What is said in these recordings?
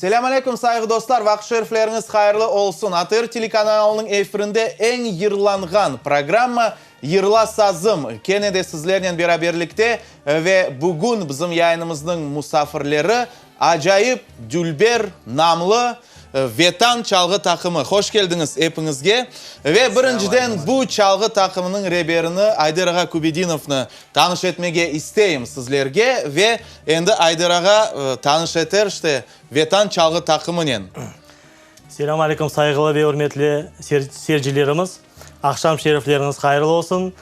Selâm aleyküm, sayğı dostlar, vaqıt şerifleriñiz hayırlı olsun! ATR telekanalınıñ efirinde eñ yırlanğan programma Yırla sazım kene de sizlernen beraberlikte ve bugün bizim yayınımıznıñ musafirleri acayip, dülber, namlı Vetan çalğı taqımı. Hoş keldiñiz epiñizge! Ve birinciden bu çalğı taqımınıñ reberini Ayder ağa Kübedinovnı tanış etmege isteyim sizlerge ve endi Ayder ağa tanış eter işte Vetan çalğı taqımınen. Selâm aleyküm, sayğılı ve ürmetli seyircilerimiz! Aqşam şerifleriñiz hayırlı olsun!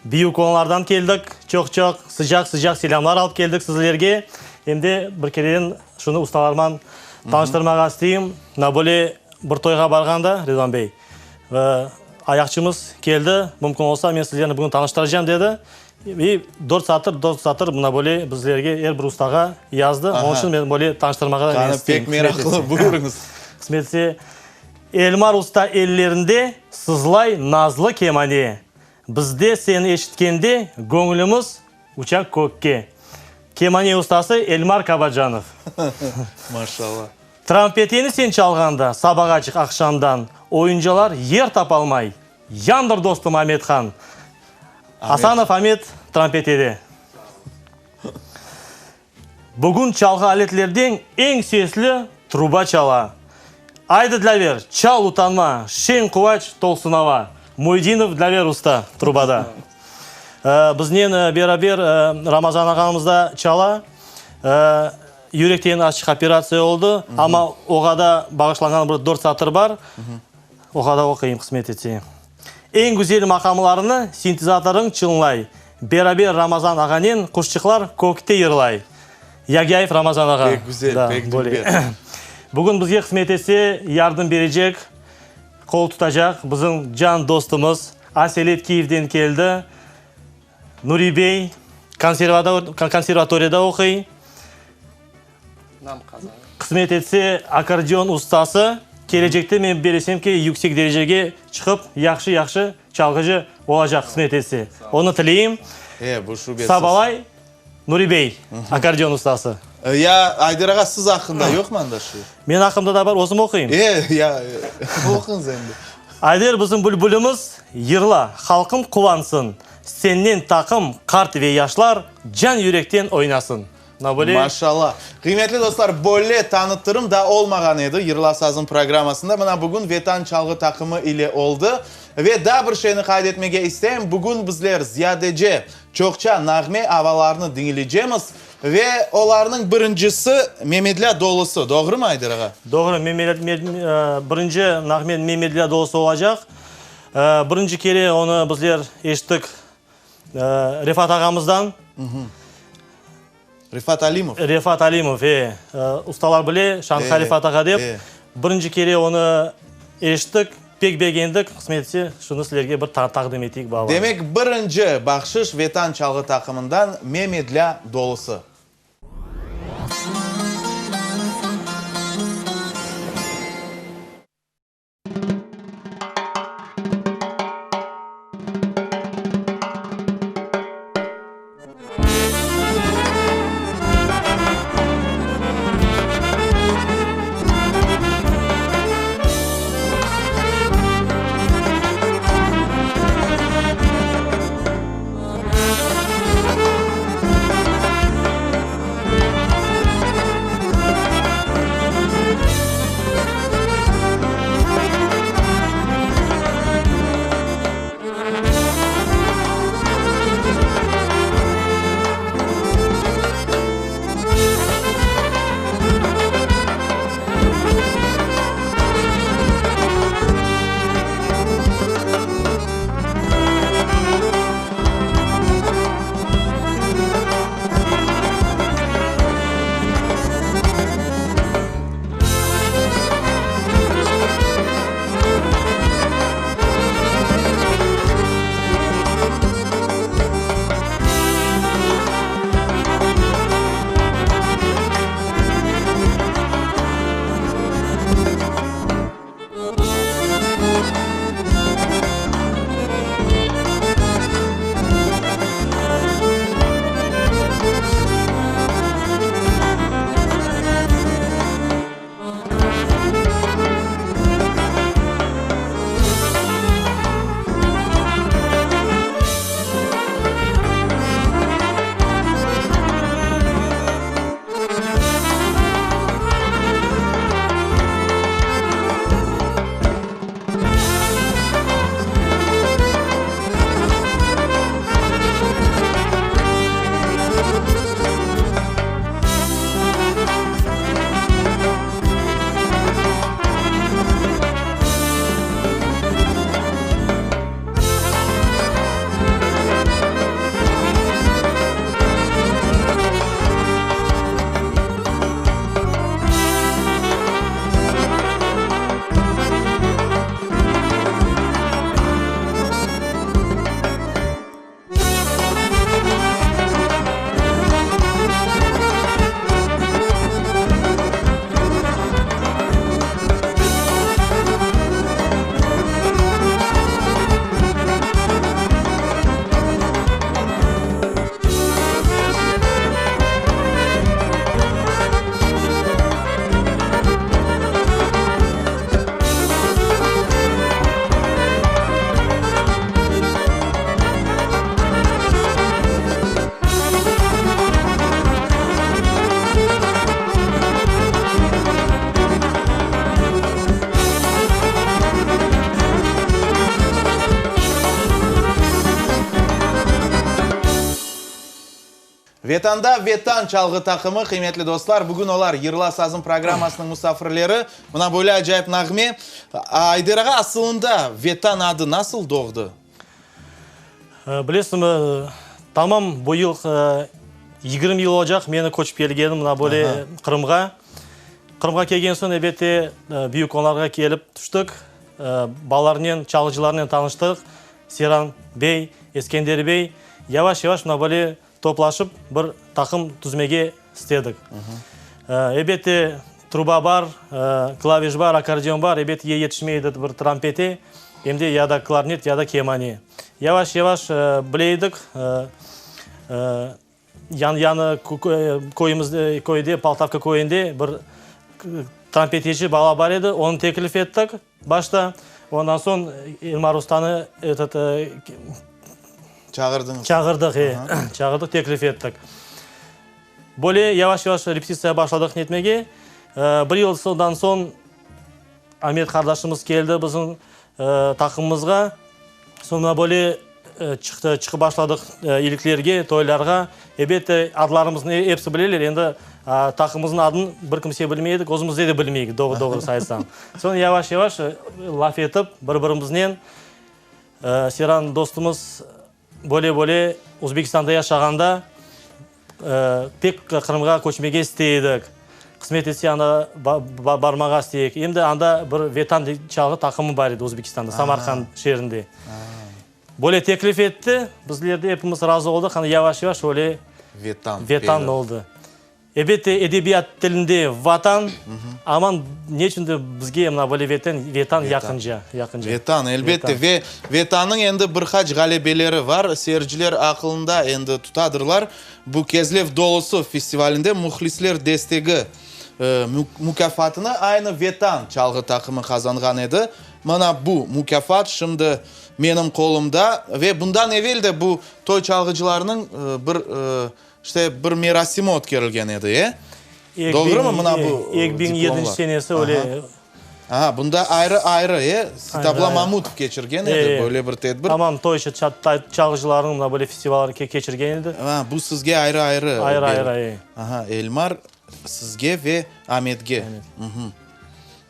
Büyük Onlardan keldik, çoq-çoq sıcaq-sıcaq selâmlar alıp keldik sizlerge. Em de bir kereden şunı ustalarman tanıştırmağa isteyim. Mına böyle bir toyğa barğanda, Ridvan bey, ayaqçımız keldi, mümkün olsa men sizlerni bugün tanıştıracağım dedi. Ve dört satır, dört satır mına böyle bizlerge er bir ustağa yazdı. Onıñ içün men böyle tanıştırmağa da isteyim. Pek meraqlı, buyurıñız. Qısmet etse, Elmar usta ellerinde sızlay nazlı kemane. Bizde seni eşitkende göñlümiz uça kökke. Kemane ustası Elmar Kabacanov. Maşallah. Trampeteni sen çalğanda sabağacıq aqşamdan oyuncalar yer tapalmay. Yandır dostum Amethan. Asanov Amet trampetede. Bugün çalğı aletlerden eñ sesli truba çala. Aydı, Dlâver, çal, utanma, şeñ quvaç tolsun ava. Muydinov Dlâver usta, trubada. Biznen beraber Ramazan ağamız da çala. Yürekten azçıq operatsiya oldı, amma oğa da bağışlanğan bir dört satır bar. Oğa da oquyım, qısmet etse. Eñ güzel maqamlarını sintezatorıñ çıñlay, Beraber Ramazan ağanen quşçıqlar kökte yırlay. Yagyayev Ramazan ağa. Pek güzel, pek dülber. Bugün bizge qısmet etse, yardım berecek, qol tutacaq bizim can dostumız Aselet Kiyevden keldi. Nuri bey konservatoriyada oquy. Qısmet etse, akkordeon ustası, kelecekte men belesem ki, yüksek derecege çıqıp, yahşı-yahşı çalğıcı olacaq, qısmet etse. Onı tileyim. E, bu şübesiz. Sabalay Nuri bey, akkordeon ustası. Ya, Ayder ağa, siz aqqında yoqmı anda şiir? Men aqqımda da bar, özüm oquyım. E, ya, oquñız endi. Ayder, bizim bülbülimiz, yırla, halqım quvansın, sennen taqım, qart ve yaşlar can-yürekten oynasın. Maşallah! Qıymetli dostlar, böyle tanıttırım daa olmağan edi Yırla sazım programmasında. Mına bugün Vetan çalğı taqımı ile oldı. Ve daa bir şeyni qayd etmege isteyim, bugün bizler ziyadece, çoqça nağme avalarını diñleycemiz. Ve olarnıñ birincisi Memedlâ dolusı, doğrumı, Ayder ağa? Doğru, birinci nağme Memedlâ dolusı olacaq. Birinci kere onı bizler eşittik Refat ağamızdan. Refat Alimov. Refat Alimov, e. Ustalar bile, Şanha Refat ağa dep. Birinci kere onı eşittik, pek begendik. Qısmet etse, şunı sizlerge bir taqdim eteyik, balalar. Demek, birinci bahşış Vetan çalğı taqımından Memedlâ dolusı. Vetanda Vetan çalğı taqımı, qıymetli dostlar, bugün olar Yırla sazım programmasınıñ musafirleri. Mına böyle acayip nağme. Ayder ağa, asılında Vetan adı nasıl doğdı? Bilesiñmi, tamam bu yıl 20 yıl olacaq meni köçip kelgenim mına böyle Qırımğa. Qırımğa kelgen soñ, elbette, Büyük Onarğa kelip tüştik. Balalarnen, çalğıcılarnen tanıştıq. Seyran bey, Eskender bey. Yavaş-yavaş mına böyle toplaşıp bir taqım tüzmege istedik. Elbette, truba bar, klaviş bar, akkordeon bar, ebet, yetişmeydi bir trampete, em de ya da klarnet, ya da kemane. Yavaş-yavaş bile edik, yan-yanı köyümizde, köyde, Poltavka köyünde bir trampeteci bala bar edi, onı teklif ettik başta, ondan soñ Elmar ustanı etot, Çağırdıñız. Çağırdıq, e, çağırdıq, teklif ettik. Böyle yavaş-yavaş repetitsiya başladıq netmege. Bir yıldan soñ Amet qardaşımız keldi bizim taqımımızğa. Soñra böyle çıqtı, çıqıp başladıq iliklerge, toylarğa. Elbette, adlarımıznı episi bileler, endi taqımımıznıñ adını bir kimse bilmey edik, özümüz de bilmeyik, doğru-doğrusı aytsam. Soñ yavaş-yavaş laf etip bir-birimiznen Seyran dostumız böyle-böyle Özbekistanda yaşağanda pek Qırımğa köçmege istey edik. Qısmet etse anda barmağa isteyik. Em de anda bir Vetan çalğı taqımı bar edi Özbekistanda, Samarqand şeerinde. Böyle teklif etti, bizler de epimiz razı oldıq, anda yavaş-yavaş öyle Vetan oldı. Elbette, edebiyat tilinde Vatan, aman ne içündir bizge mına böyle Veten, Vetan yaqınca, yaqınca. Vetan, elbette. Ve Vetannıñ endi bir qaç ğalebeleri var, seyirciler aqılında endi tutadırlar. Bu Kezlev dolusu festivalinde mühlisler destegi mukâfatını aynı Vetan çalğı taqımı qazanğan edi. Mına bu mukâfat şimdi menim qolumda ve bundan evel de bu toy çalğıcılarınıñ bir İşte, bir merasimi ötkerilgen edi, e? Doğrumı, mına bu 2007 senesi öyle. Aha, bunda ayrı-ayrı, e? Sitabla Mamutov keçirgen edi böyle bir tedbir. Tamam, toy çalğıcılarınıñ mına böyle festivalları keçirgen edi. A, bu sizge ayrı-ayrı. Ayrı-ayrı, e. Aha, Elmar, sizge ve Ametge.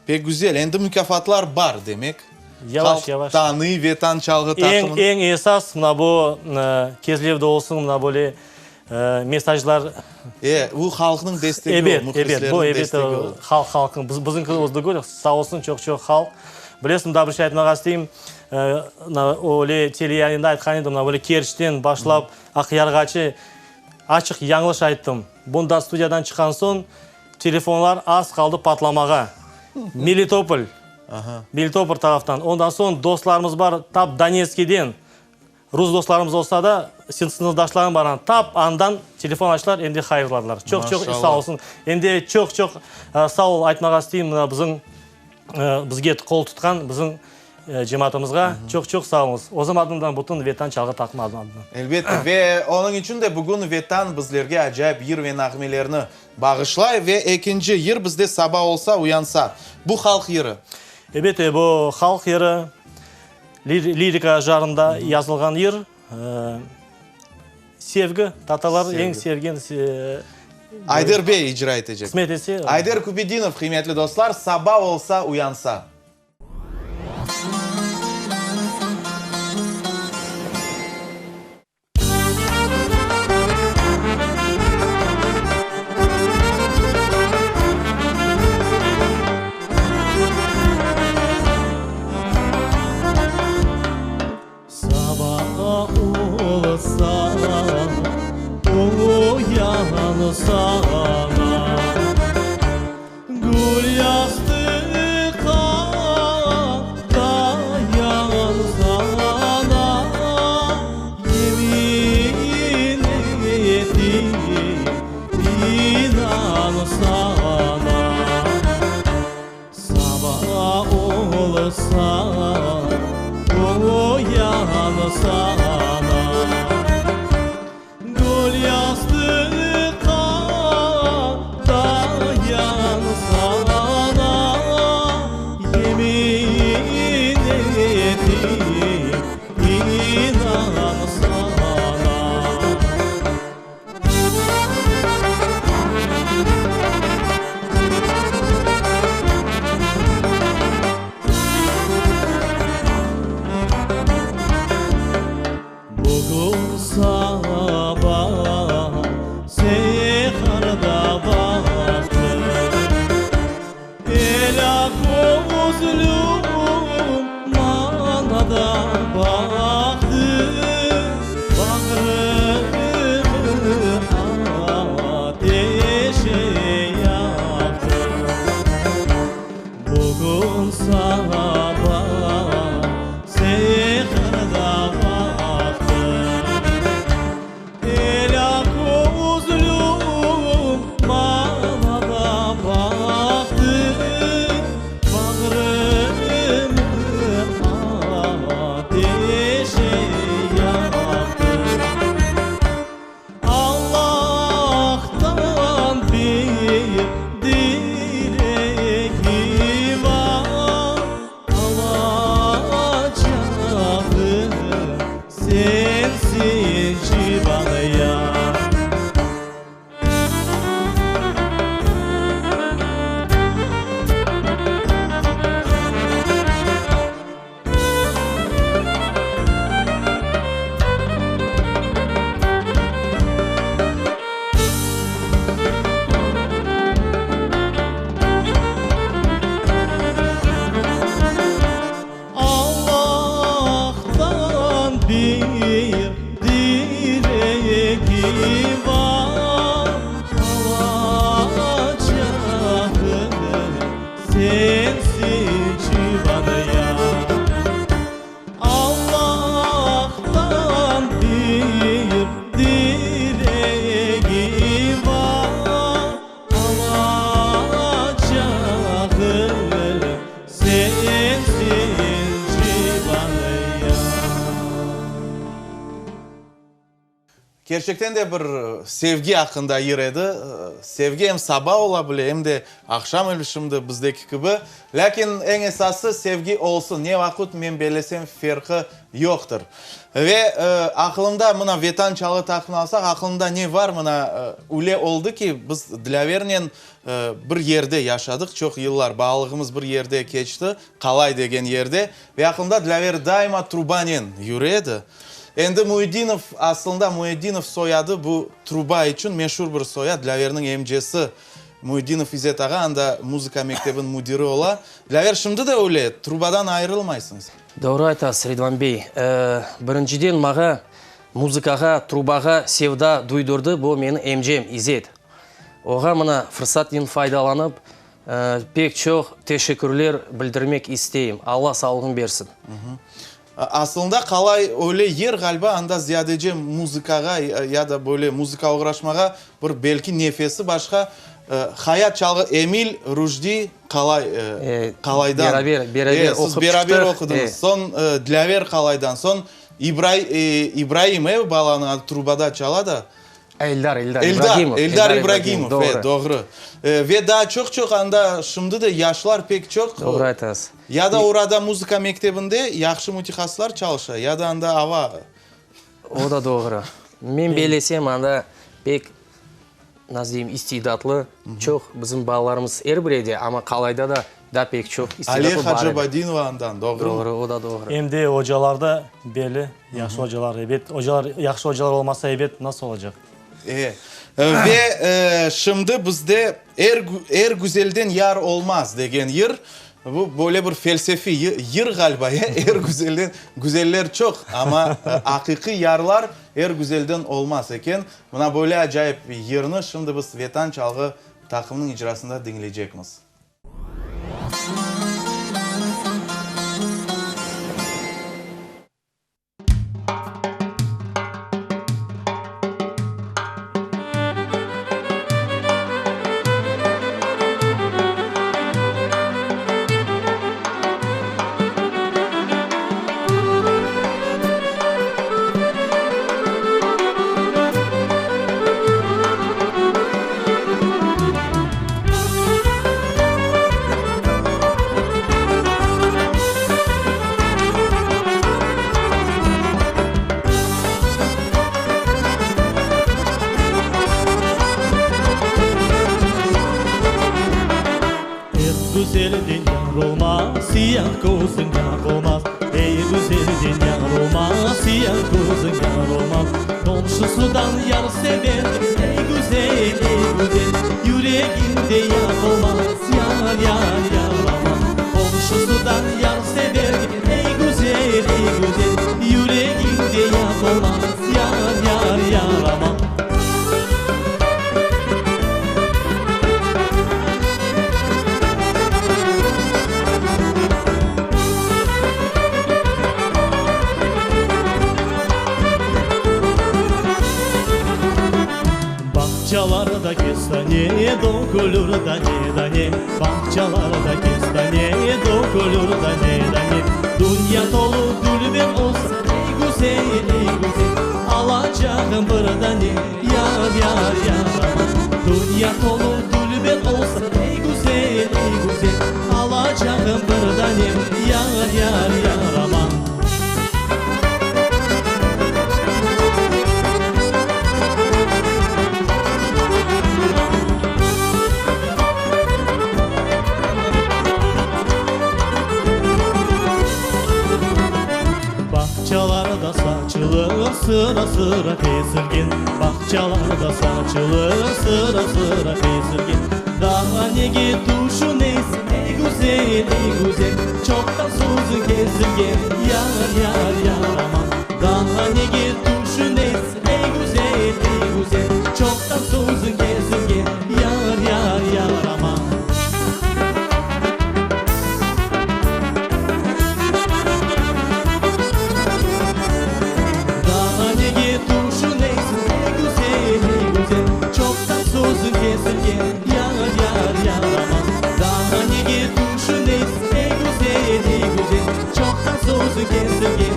Pek güzel. Endi mukâfatlar bar, demek. Yavaş, yavaş. Halq tanıy Vetan çalğı taqımını. Eñ, eñ esas mına bu Kezlevde olsun, mına böyle mesajlar. E, bu halqnıñ destegi o, Ebet, ebet, bu mühlislerniñ ebet, destegi o. halq, halqnıñ, biz, bizimki öz degil, sağ olsun, çoq-çoq halq. Bilesiñ, daa bir şey aytmağa isteyim, mına öyle teleyayında aytqan edim, mına böyle Kerçten başlap Aqyarğaçı, açıq yañlış ayttım. Bundan studiyadan çıqqan soñ, Telefonlar az qaldı patlamağa. Melitopol, Melitopol taraftan. Ondan soñ dostlarımız bar tap Donetskiyden, rus dostlarımız olsa da, sınıfdaşlarım bar anda, tap andan telefon açtılar, em de hayırladılar. Çoq-çoq sağ olsun. Em de çoq-çoq sağ ol aytmağa isteyim mına bizim, bizge qol tutqan bizim Cemaatımızğa çoq-çoq sağ oluñız. Özüm adımdan, bütün Vetan çalğı taqımı adından. Elbette, ve onıñ içün de bugün Vetan bizlerge acayip yır ve nağmelerni bağışlay. Ve ekinci yır bizde Saba olsa, uyansa. Bu halq yırı. Elbette, bu halq yırı, lirika janrında yazılğan yır. Sevgi, tatarlar eñ sevgen. Ayder bey icra etecek. Qısmet etse. Ayder Kübedinov, qıymetli dostlar, Saba olsa, uyansa. Saba olsa, uyansana, Gül yastıqqa tayansana, Yemin etip inansana. Saba olsa, uyansana, Gül yastıqqa tayansana, Yemin etip inansana. Kerçekten de bir sevgi aqqında yır edi. Sevgi em saba ola bile, em de aqşam el şimdi bizdeki kibi. Lâkin eñ esası sevgi olsun, ne vaqıt men bellesem ferqı yoqtır. Ve aqılımda mına Vetan çalğı taqımını alsaq, aqılımda ne var mına üle oldı ki, biz Dilâvernen bir yerde yaşadıq çoq yıllar, balalığımız bir yerde keçti, Qalay degen yerde. Ve aqılımda Dilâver daima trubanen yüre edi. Endi Müedinov, aslında Müedinov soyadı bu truba içün meşur bir soyad, Dilâverniñ emcesi Müedinov İzet ağa anda muzıka mektebiniñ müdiri ola. Dilâver, şimdi de öyle, trubadan ayırılmaysıñ sen. Doğru aytasız, Ridvan bey. Birinciden maña muzıkağa, trubağa sevda duydurdı bu menim emcem İzet. Oğa mına fırsatnen faydalanıp, pek çoq teşekkürler bildirmek isteyim. Alla sağlığın bersin. Aslında qalay öyle yer ğaliba, anda ziyadece muzıkağa ya da böyle muzıka oğraşmağa bir belki nefesi başqa. Hayat çalğı Emil Rujdi Qalay Qalaydan. Beraber, beraber oqup Siz beraber oqudıñız. Soñ Dilâver Qalaydan. Soñ İbraim, e, balanıñ adı trubada çala da. Eldar, Eldar İbragimov. Eldar İbragimov, e, doğru. Ve daa çoq-çoq anda şimdi de yaşlar pek çoq. Doğru aytasız. Ya da orada muzıka mektebinde yahşı mütehassıslar çalışa, ya da anda ava. O da doğru. Men bellesem, anda pek, nasıl deyim, istidatlı çoq bizim balalarımız er bir edi, amma Qalayda da daa pek çoq istidatlı bar edi. Aliye Hacabadinova andan, doğrumı? Doğru, o da doğru. Em de ocalar da belli, yahşı ocalar, ebet. Ocalar, yahşı ocalar olmasa, ebet, nasıl olacaq? E, ve şimdi bizde Er, er güzelden yar olmaz degen yır, bu böyle bir felsefiy yır ğaliba, er güzelden, güzeller çoq, amma aqiqiy yarlar er güzelden olmaz eken. Mına böyle acayip yırnı şimdi biz Vetan çalğı taqımınıñ icrasında diñleycekmiz. Er güzelden yar olmaz, siyah közüñ yar olmaz. Ey güzelden yar olmaz, siyah közüñ yar olmaz. Qomşusudan yar severdim, ey güzel, ey güzel. Yüreginde yar olmaz, yar, yar, yar olmaz. Qomşusudan yar severdim, ey güzel, ey güzel. Yüreginde yar olmaz, yar, yar, yar aman. Bağçalarda kestane dökülür dane-dane, Bağçalarda kestane dökülür dane-dane. Dünya tolu dülber olsa, ey güzel, ey güzel, Alacağım bir dane, yar, yar, yar, aman. Dünya tolu dülber olsa, ey güzel, ey güzel, Alacağım bir dane, yar, yar, yar, aman. Bağçalarda saçılır sıra-sıra tizilgen, Bağçalarda saçılır sıra-sıra tizilgen. Daa nege tüşünesiñ, ey güzel, ey güzel, Çoqtan sözüñ kesilgen, yar, yar, yar, aman. Daa nege tüşünesiñ, ey güzel, ey güzel, Çoqtan sözüñ kesilgen, yar, yar, yar, aman. Daa nege tüşünesiñ, ey güzel, ey güzel, Çoqtan sözüñ kesilgen, yar, yar, yar, aman. Daa nege tüşünesiñ, ey güzel, ey güzel, Çoqtan sözüñ kesilgen.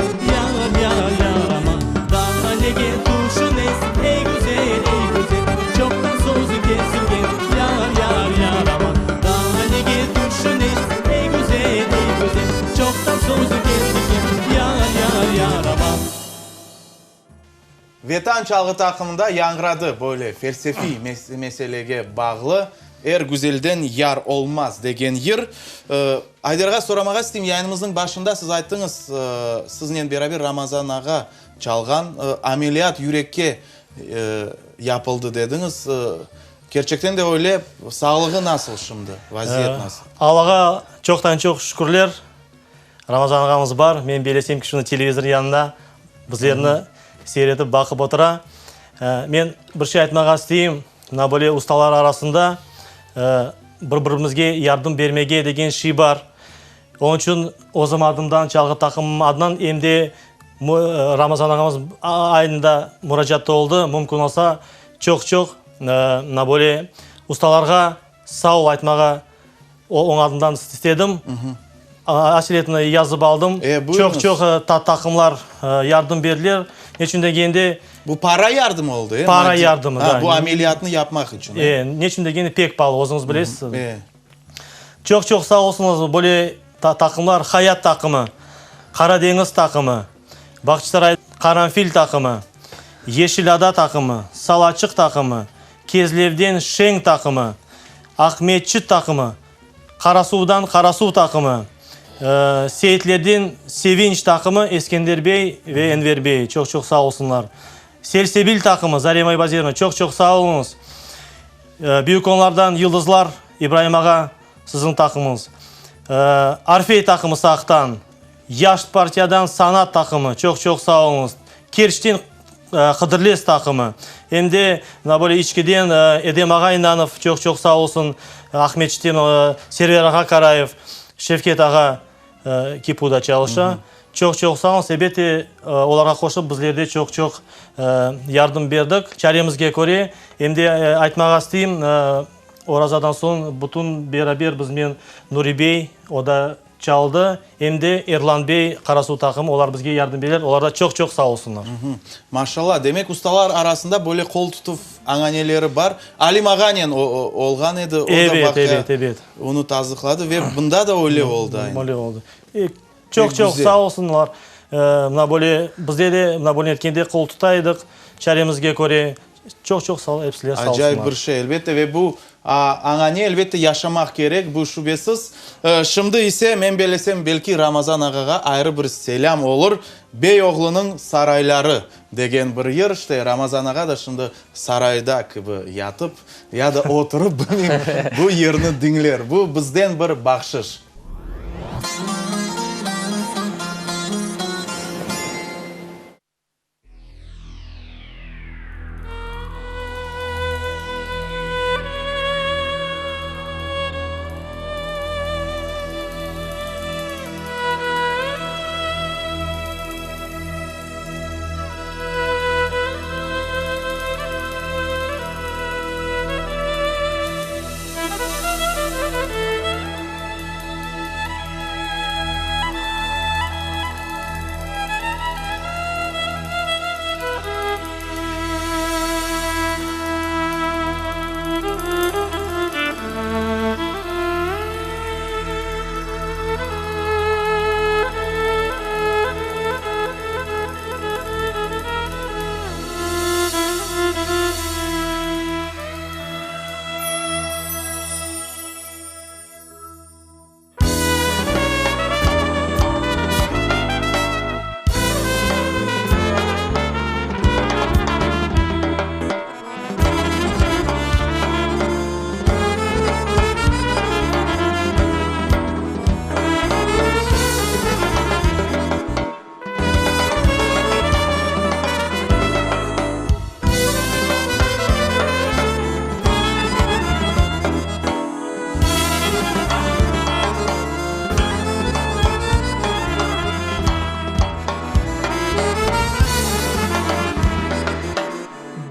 Özü diken, diken, Yar, yar, yar, aman. Vetan çalğı taqımında yañğıradı böyle felsefiy meselege bağlı Er güzelden yar olmaz degen yır. Ayder ağa, soramağa isteyim, yayınımıznıñ başında siz ayttıñız, siznen beraber Ramazan ağa çalğan, ameliyat yürekke yapıldı dediñiz. Kerçekten de öyle, sağlığı nasıl şimdi, vaziyet nasıl? Allağa çoqtan-çoq şükürler, Ramazan ağamız bar, men belesem ki, şimdi televizor yanında bizlerni seyretip, baqıp otura. Men bir şey aytmağa isteyim, mına böyle ustalar arasında bir-birimizge yardım bermege degen şey bar. Onıñ içün özüm adımdan, çalğı taqımım adından, em de Ramazan ağamız aynı da muracaatta oldı, mümkün olsa, çoq-çoq mına böyle ustalarğa sağ ol aytmağa O, onıñ adından istedim. Aseletni yazıp aldım. Çoq-çoq taqımlar yardım berdiler. Ne içün degende... Bu para yardımı oldı, e? Para yardımı, da. Bu ameliyatnı yapmaq içün. E, ne içün degende pek pahalı, özüñiz bilesiz. Çoq-çoq sağ olsunlar, böyle taqımlar, Hayat taqımı, Qara deñiz taqımı, Bağçasaray Qaranfil taqımı, Yeşil ada taqımı, Salaçıq taqımı, Kezlevden Şeñ taqımı, Aqmetçit taqımı, Qarasuvdan Qarasuv taqımı, Seyitlerden Sevinç taqımı, Eskender bey ve Enver bey, çoq-çoq sağ olsunlar. Selsebil taqımı, Zarema İbazerovna, çoq-çoq sağ oluñız. Büyük Onlardan Yıldızlar, İbraim ağa, siziñ taqımıñız. Orfey taqımı Saqtan, Yaş partiyadan Sanat taqımı, çoq-çoq sağ oluñız. Kerçten Qıdırlez taqımı, em de mına böyle İçkiden Edem ağa İnanov, çoq-çoq sağ olsun, Aqmeçitten Server ağa Karayev, Şevket ağa KİPU-da çalışa. Çoq-çoq sağ oluñız. Elbette, olarğa qoşup bizler de çoq-çoq yardım berdik, çaremizge köre. Em de aytmağa isteyim, orazadan soñ bütün beraber biznen Nuri bey, o da Çaldı, em de Erlan bey, Qarasuv taqımı, olar bizge yardım bereler, olar da çoq-çoq sağ olsunlar. Maşallah, demek ustalar arasında böyle qol tutuv añaneleri bar. Alim ağanen olğan edi, o da vaqia Evet, evet. onı tasdıqladı ve bunda da öyle oldı aynı. Öyle oldı. Çoq-çoq sağ olsunlar. Mına böyle bizde de mına böyle etkende qol tuta edik, çaremizge köre. Çoq-çoq sağ, epsiler sağ olsunlar. Acayip bir şey, elbette, ve bu añane, elbette, yaşamaq kerek, bu şübesiz. Şimdi ise, men bellesem, belki Ramazan ağağa ayrı bir selâm olur, Bey oğlunıñ sarayları degen bir yır, işte, Ramazan ağa da şimdi sarayda kibi yatıp, ya da oturıp, bilmeyim, bu yırnı diñler. Bu bizden bir bahşış.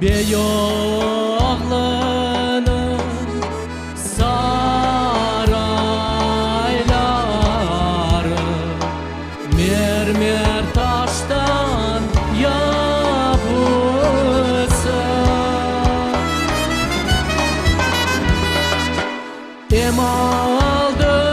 Bey oğlunıñ sarayları Mermer taştan yapılsa. Em aldında.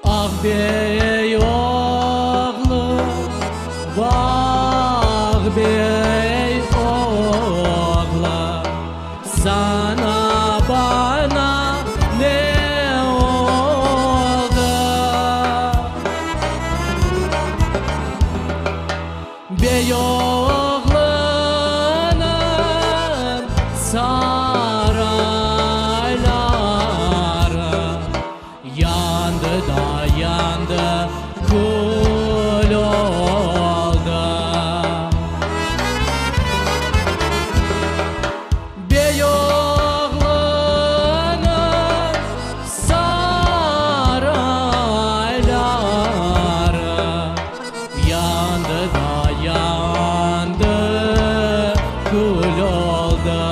Ah bey oğlu, vah bey oğlu, Saña bana ne oldı? Bey oğlunıñ sarayları Yandı da yandı, kül oldı. Bey oğlunıñ sarayları Yandı da yandı, kül oldı.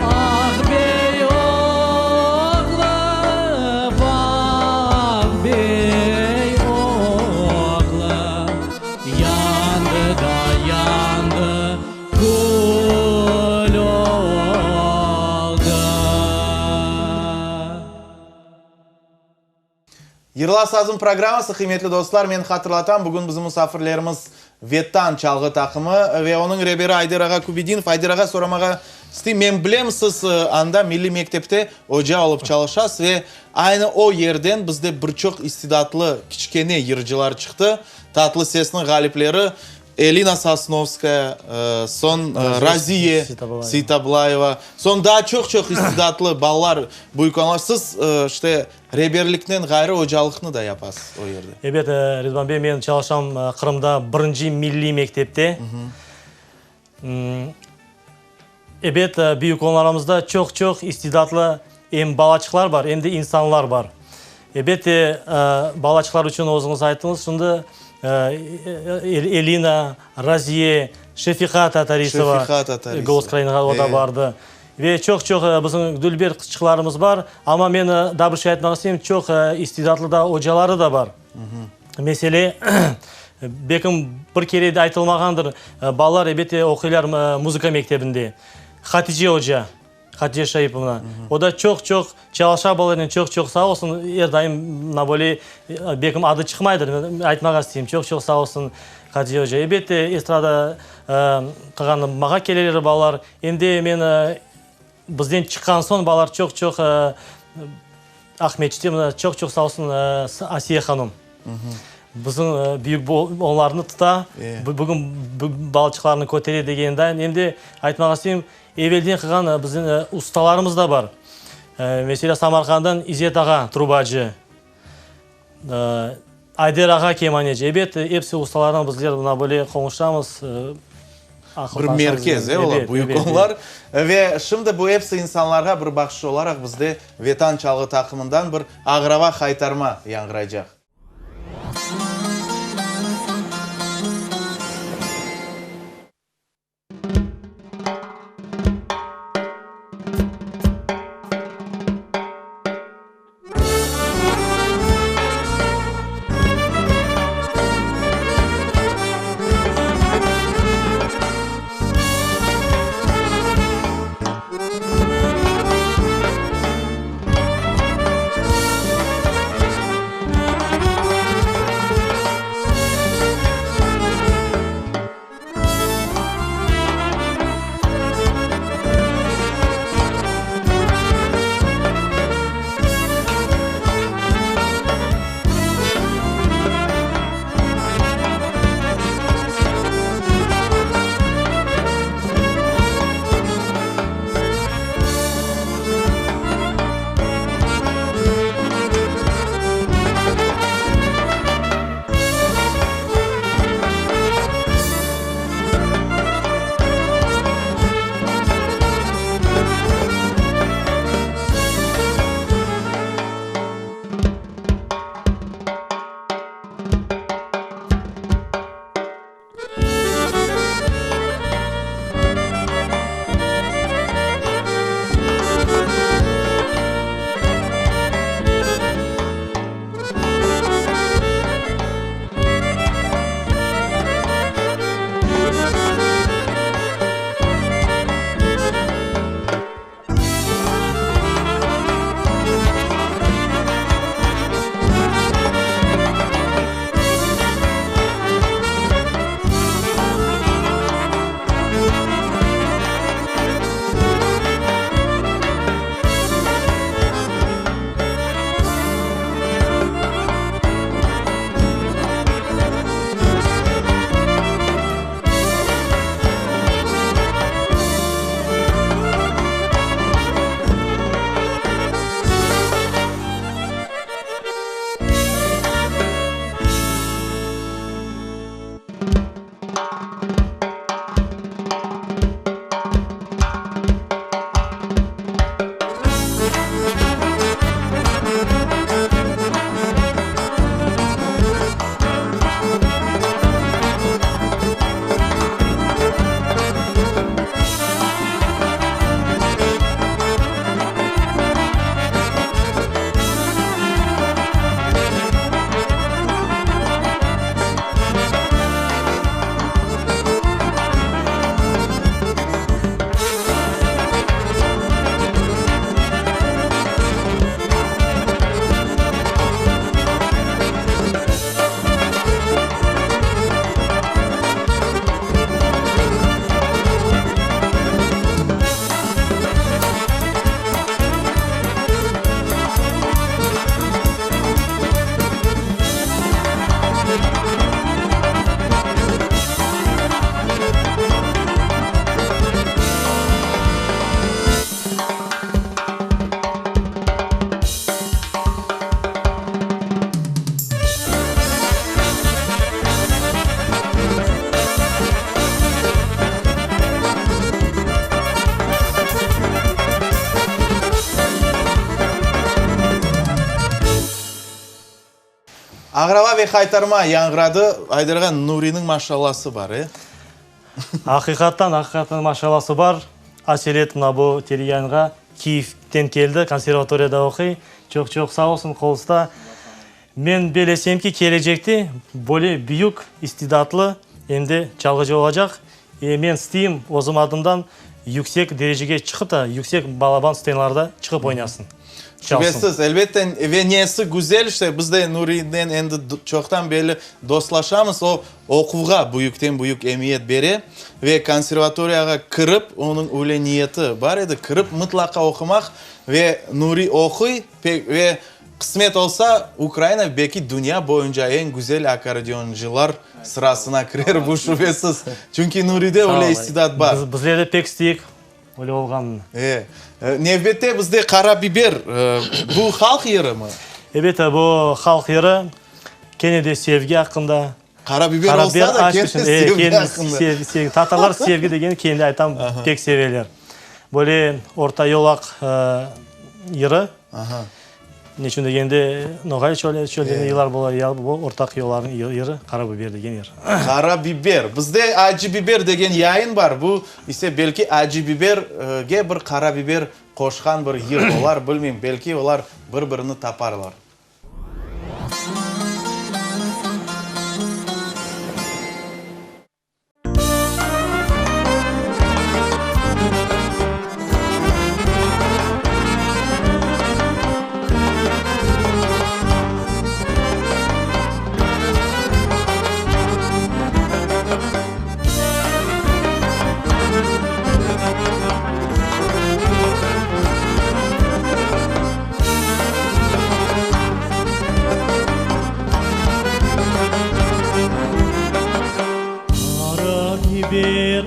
Ah bey oğlu, vah bey oğlu, Yandı da yandı, kül oldı. Yırla sazım programması, qıymetli dostlar, men hatırlatam, bugün bizim musafirlerimiz Vetan çalğı taqımı ve onıñ reberi Ayder ağa Kübedinov. Ayder ağa, soramağa isteyim, men bilem, siz anda milliy mektepte oca olıp çalışasız ve aynı o yerden bizde bir çoq istidatlı kiçkene yırcılar çıqtı, Tatlı sesniñ ğalipleri Elina Sosnovskaya, soñ Raziye Seytablayeva, soñ daa çoq-çoq istidatlı balalar, büyük olanlar. Siz, işte, Reberlikten ğayrı ocalıqnı da yapasız o yerde. Ebet, Ridvan bey, men çalışam Qırımda birinci milliy mektepte. Ebet, büyük onlarımızda çoq-çoq istidatlı em balaçıqlar bar, em de insanlar bar. Ebette, balaçıqlar içün özüñiz ayttıñız, şimdi Elina, Raziye, Şefiqa Tatarisova, Golos Krainağa o da bardı. Ve çoq-çoq bizim dülber qızçıqlarımız bar, amma men daa bir şey aytmaq isteyim, çoq istidatlı da ocaları da bar. Mesele, belkim bir kere de aytılmağandır, balalar ebette oquylar muzıka mektebinde. Hatice oca, Hatice Şaipovna, o da çoq-çoq çalışa balalarnen, çoq-çoq sağ olsun, er daim mına böyle, belkim adı çıqmaydır, aytmağa isteyim, çoq-çoq sağ olsun Hatice oca. Ebette, estrada qılğan mağa keleler balalar. Endi men bizden çıqqan soñ balalar çoq-çoq Aqmescitte mına çoq-çoq sağ olsun Asiye hanım. Bizim büyük onlarnı tuta, bugün balaçıqlarnı kötere degenday. Em de aytmağa isteyim, evelden qılğan bizim ustalarımız da bar. Meselâ, Samarqanddan İzzet ağa trubacı, Ayder ağa kemaneci. Ebet, episi ustalarnen bizler mına böyle qonuşamız, aqıl Bir merkez, e, olar, büyük onlar. Ve şimdi bu episi insanlarğa bir bahşış olaraq bizde Vetan çalğı taqımından bir Ağrava haytarma yañğıraycaq. Aqraba ve haytarma yañğıradı. Ayder ağa, Nuriniñ maşallası bar, e? Aqiqattan, aqiqattan maşallası bar. Aselet mına bu teleyayınğa Kiyevden keldi, konservatoriyada oquy. Çoq-çoq sağ olsun, qoltuta. Men belesem ki, kelecekte böyle büyük istidatlı em de çalğıcı olacaq. E, men isteyim, özüm adımdan, yüksek derecege çıqıp da, yüksek balaban stsenlarda çıqıp oynasın, çalsın. Şübesiz, elbette, ve nesi güzel, işte, biz de Nuriynen endi çoqtan berli dostlaşamız, o, oquvğa büyükten-büyük emiyet bere ve konservatoriyağa kirip, onıñ öyle niyeti bar edi, kirip mıtlaqa oqumaq, ve Nuriy oquy, pek, ve Qısmet olsa, Ukraina, belki dünya boyunca eñ güzel akkordeoncılar sırasına kirer, bu şübesiz. Çünki Nuride öyle istidat bar. Bizler de pek isteyik öyle olğanını. E, nevbette bizde Qara biber. Bu halq yırımı? Ebet, bu halq yırı, kene de sevgi aqqında. Qara biber olsa da, kene sevgi aqqında. Tatarlar sevgi degeni, kendi aytam, pek seveler. Böyle orta yolaq yırı. Neçün degende, Noğay çölü, çölde yırlar bola, bu ortaq yollarnıñ yırı, Qara biber degen yır. Qara biber. Bizde acı biber degen yayın bar, bu ise belki acı biberge bir qara biber qoşqan bir yır olar, bilmeyim, belki olar bir-birini taparlar. Qara biber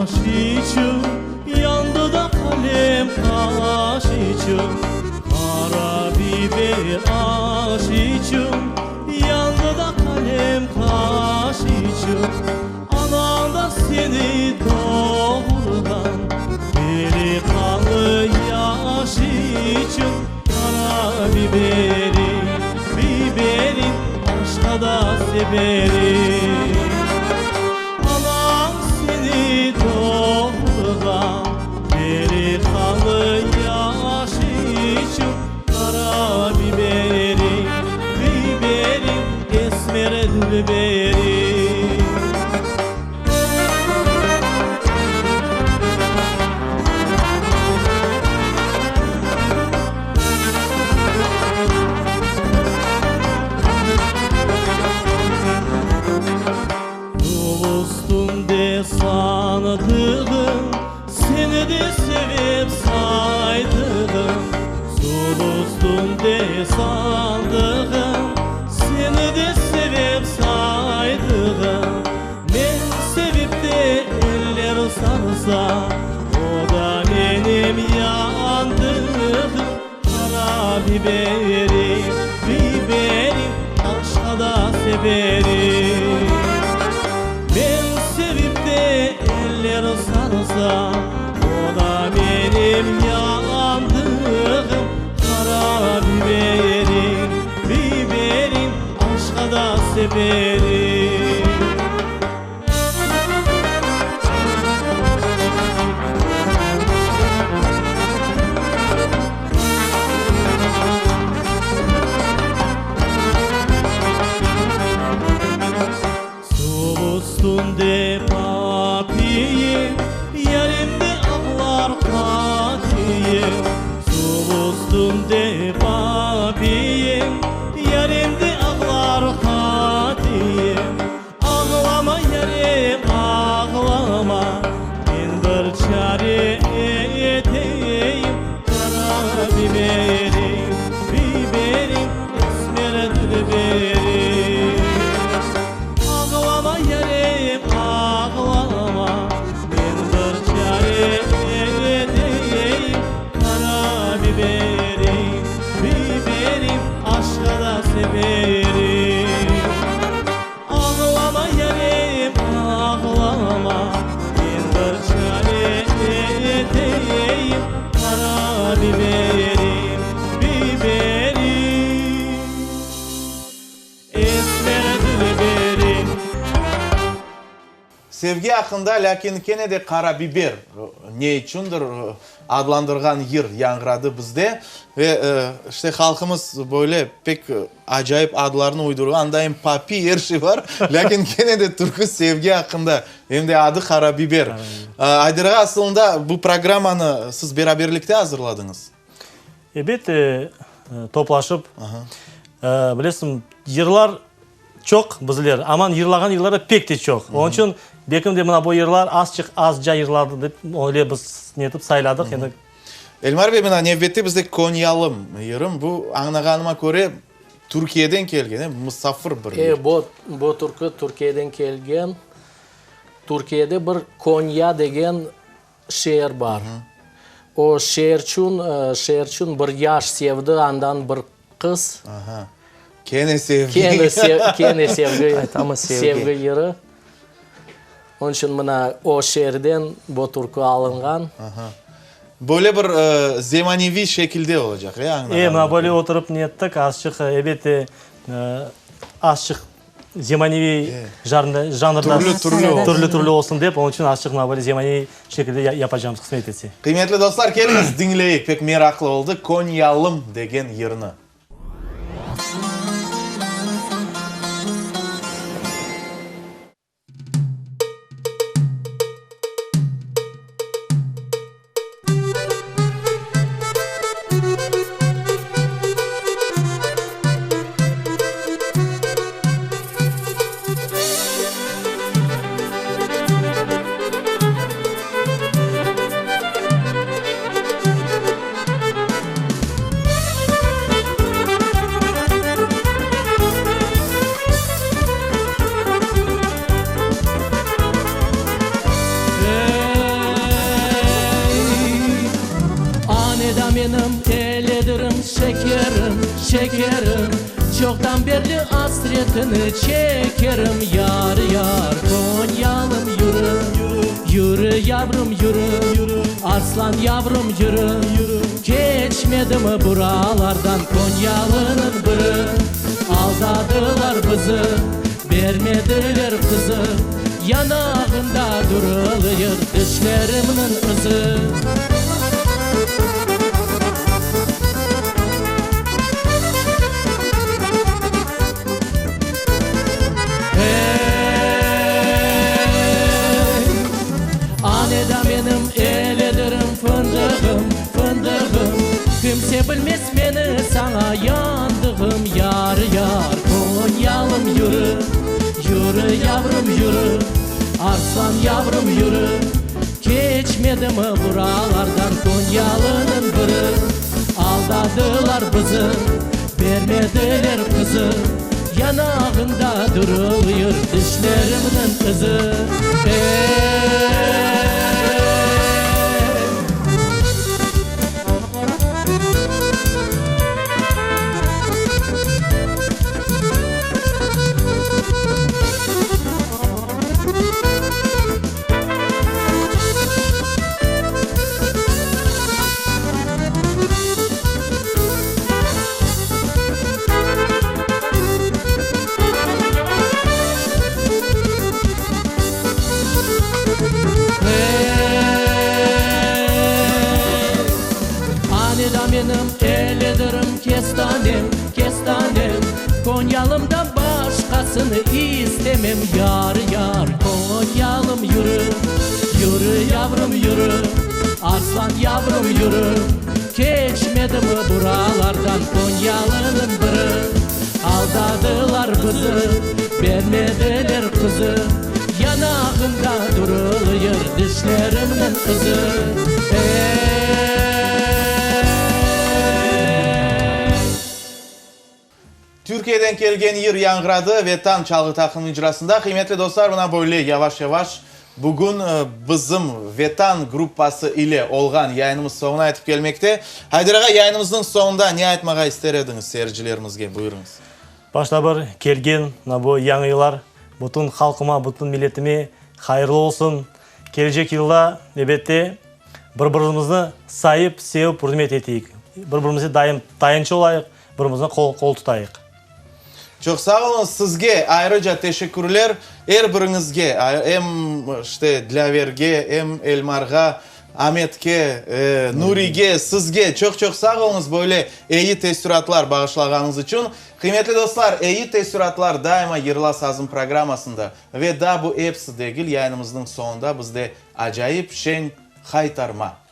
aş içün, Yandı da qalem qaş içün. Qara biber aş içün, Yandı da qalem qaş içün. Anañ da seni doğurğan, Deliqanlı yaş içün. Qara biberim, biberim, Aşqa da seberim. Anañ seni doğurğan, Deliqanlı yaş içün. Qara biberim, biberim, Esmer dilberim. Yol üstünde sanıdığım, Seni de sevip saydığım. Yol üstünde sandığım, Seni de sevip saydığım. Men sevip de eller sarsa, O da menim yandığım. Qara biberim, biberim, Aşqa da seberim. Men sevip de eller sarsa, O da menim yandığım. Qara biberim, biberim, Aşqa da seberim. Suv üstünde papiyim, Yarimni ağlar qatiyim. Suv üstünde papiyim, Yarimni ağlar qatiyim. Sevgi aqqında, lâkin kene de qara biber, ne içündir, adlandırğan yır yañğıradı bizde. Ve, işte, halqımız böyle pek acayip adlarnı uydurğan, anda em papi, er şey bar, lâkin kene de türkü sevgi aqqında, em de adı qara biber. Ayder ağa, asılında bu programmanı siz beraberlikte azırladıñız? Ebet, toplaşıp, bilesiñ, yırlar çoq bizler, aman yırlağan yırlar da pek te çoq. Onıñ içün, belkim de mına bu yırlar azçıq, azca yırlardı dep, öyle biz netip sayladıq endi. Elmar bey, mına nevbette bizde Konyalım yırım, bu, añlağanıma köre, Türkiyeden kelgen, e, musafir bir yır. E, bu, bu türkü Türkiyeden kelgen. Türkiyede bir Konya degen şeer bar. O şeerçün, şeerçün bir yaş sevdi andan bir qız. Aha. Kene sevgi. Kene sev, kene sevgi, Aytamı sevgi. sevgi yırı. Onıñ içün mına o şeerden bu türkü alınğan. Aha. Böyle bir zemaneviy şekilde olacaq, e, añlağanıma E, mına köre. böyle oturıp nettik, azçıq, ebet, azçıq Zemaneviy janrda Türlü-türlü türlü-türlü olsun dep, onıñ içün azçıq mına böyle zemaneviy şekilde yapacağımız, qısmet etse. Qıymetli dostlar, keliñiz diñleyik, pek meraqlı oldı, Konyalım degen yırnı. Ey, aneda menim eledirim şekerim, şekerim, Çoqtan berli asretini çekerim, Yar, yar, Konyalım, yürü, yürü, yavrum, yürü, Arslan yavrum, yürü, Keçmedimi buralardan Konyalınıñ biri? Aldadılar bizi, bermediler qızı, Yanağında durulıyır dişlerimniñ izi. Ey, aneda menim eledirim fındığım, fındığım, Kimse bilmez meni saña yandığım, Yar, yar, Konyalım, yürü, yürü, yavrum, yürü, Arslan yavrum, yürü, Keçmedimi buralardan Konyalınıñ biri? Aldadılar bizi, bermediler qızı, Yanağında durulıyır dişlerimniñ izi. Ey! Ey, aneda menim eledirim kestanem, kestanem, Konyalımdan başqasını istemem, Yar, yar, Konyalım, yürü, yürü, yavrum, yürü, Arslan yavrum, yürü, Keçmedimi buralardan Konyalınıñ biri? Aldadılar bizi, bermediler qızı, Yanağında durulıyır dişlerimniñ izi. Ey! Türkiyeden kelgen yır yañğıradı Vetan çalğı taqımınıñ icrasında. Qıymetli dostlar, mına böyle yavaş-yavaş bugün bizim Vetan gruppası ile olğan yayınımız soñuna yetip kelmekte. Hayder ağa, yayınımıznıñ soñunda ne aytmağa ister ediñiz seyircilerimizge? Buyurıñız. Başta bir kelgen mına bu yañı yıllar bütün halqıma, bütün milletime hayırlı olsun. Kelecek yılda, ebette, bir-birimizni sayıp, sevip, ürmet eteyik. Bir-birimize daim tayanç olayıq, bir-birimizni qol tutayıq. Çoq sağ oluñız. Sizge ayrıca teşekkürler. Er biriñizge, em, işte, Dilâverge, em Elmarğa, Ametke, Nurige, sizge çoq-çoq sağ oluñız böyle eyi teessüratlar bağışlağanıñız içün. Qıymetli dostlar, eyi teessüratlar daima Yırla sazım programmasında. Ve daa bu episi degil, yayınımıznıñ soñunda bizde acayip şeñ haytarma.